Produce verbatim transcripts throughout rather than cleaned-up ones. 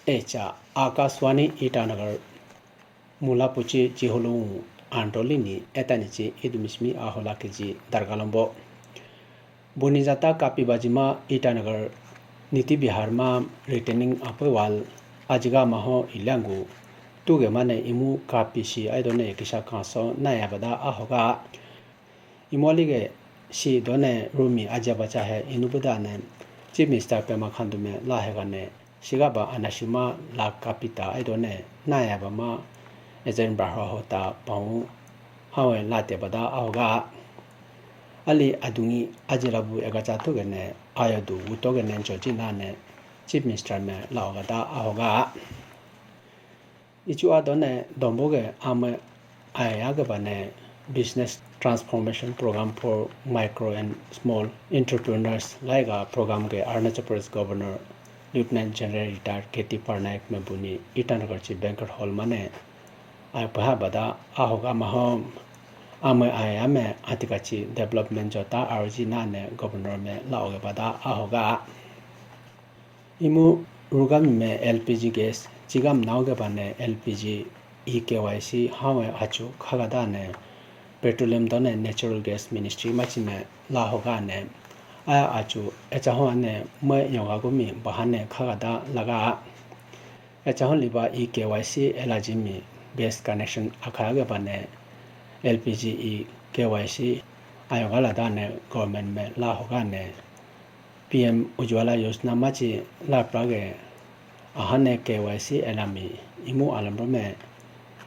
Echa Akashvani Itanagar mula puchi chiholu androlini etanichi idumismi ahola keji dargalombo. Bunijata kapi bajima Itanagar Niti Bihar ma returning apewal ajiga maho ilyangu tuge mane imu kapi si aidone kisa kanso naya bada ahoga. Imoli ge si done rumi aja bacha he inu buda ne Chief Minister Pema Khandu me la hega ne siga ba anasima la kapita aidone naya ba ma ejen bahra hota pau hawe late bada ahoga. Ali adungi ajira bu ega cha thuge ne ayo du utoge ne joji na ne Chief Minister me la hoga da ahoga. Ichu adone dombo ge ame aya ge bane Business Transformation Program for Micro and Small Entrepreneurs laiga program ge Arunachal Pradesh Governor Lieutenant General Retired K T Parnaik me buni Itanagar chi banquet hall mane aya paha bada ahoga mahom ame aya me atikachi development jota arji na ne governor me la oge bada ahoga. Imu rugami me L P G gas chigam naoge bane L P G e K Y C hawe achu khaga da ne petroleum done natural gas ministry machi me la hoga ne aya achu echa ho ne me yoga gumi bahane khaga da laga. Echa ho liba e K Y C elaji mi gas connection akha ge bane L P G e K Y C ayoga la da ne government me la hoga ne P M Ujjwala Yojana machi lapra ge ahane K Y C elami imu alamro me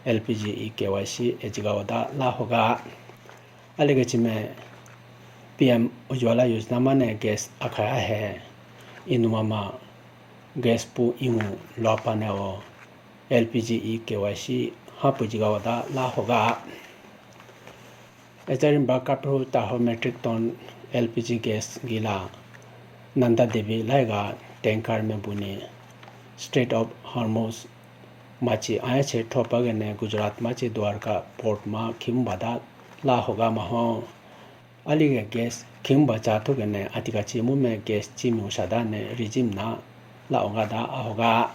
L P G e K Y C ejiga oda la hoga. Alige chime P M Ujjwala Yojana mane gas akhaya he inuma ma gas pu imu lopane o L P G e K Y C hapu jiga oda la hoga. Ejarimba kapiru taho metric ton L P G gas gila Nanda Devi laiga tanker me buni Strait of Hormuz machi aya che thopa gene Gujarat machi Dwarka port ma khim bada la hoga maho. Alige gas khim bacha thu gene atika chi mu me gas chi mu sada ne regime na la hoga da ahoga.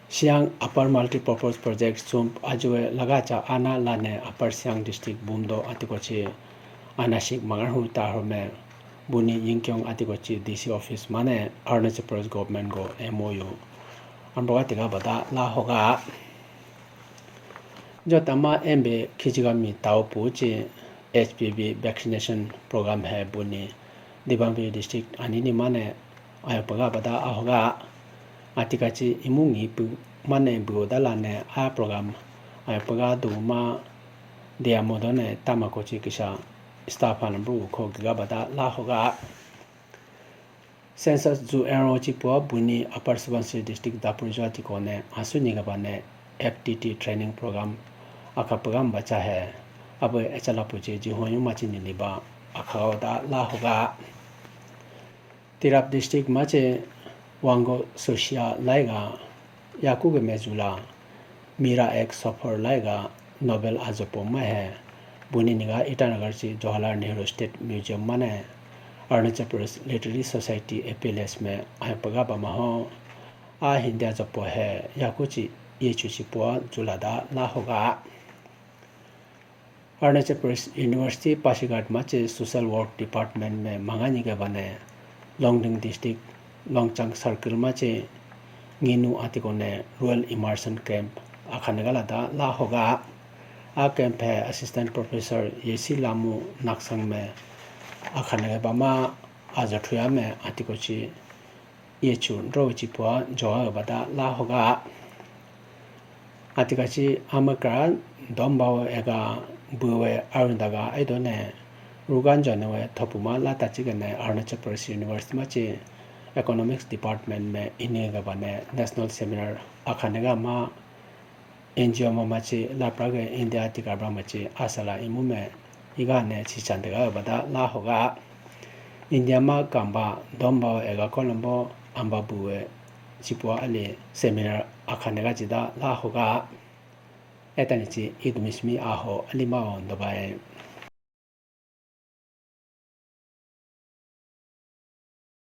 Siang Upper Multipurpose Project sum ajue lagacha ana lane Upper Siang District bumdo atiko chi anasik mangar hu ta home buni yingkyong atiko chi D C office mane Arunachal Pradesh government go M O U amroga tiga bada la hoga. Jotama embe khichigami tau pu chi H P V vaccination program he buni Dibang Valley district anini mane ayo paga bada ahoga. Atika chi imungi pu mane bu dala ne a program ayo paga duma dia modone tamako chi kisa staff anambu kho giga bada la hoga. Census ju ero chi pua buni Upper Subansiri district Dapur jo atiko ne asuni gaba ne F T T training program aka program bacha he. Abe echala puche ji hoyu machi niliba aka da la hoga. Tirap district mache Wango Sosia laiga yaku ge mejula Mira ek Safar laiga Nobel ajopo ma he. Buni niga Itanagar chi Jawaharlal Nehru State Museum mane Arunachal Pradesh Literary Society A P L S me ayo paga ba maho. A Hindi ajopo he yaku chi ye chu chi pua julada la hoga. Arunachal Pradesh University Pasighat machi Social Work Department me mangani ke bane Longding District Longchang Circle machi nginu atiko ne Rural Immersion Camp akhane gala da la hoga. A camp he Assistant Professor Yesi Lamu Naksang me akhane ga bama aja thuya me atiko chi ye chu ndro chi pua joga bada la hoga. Atika chi amakra domba ega buwe arundaga aidone rugan jane we thopuma lata chigane Arunachal Pradesh University machi Economics Department me ini ga bane National Seminar akhane ga ma N G O mama chi lapra ge India tikabra machi asala imu me iga ne chi chandega bada la hoga. India ma kamba domba ega kolombo amba buwe chipua ali seminar akhane ga chida la hoga. Etani chi idumismi aho alima on dobae.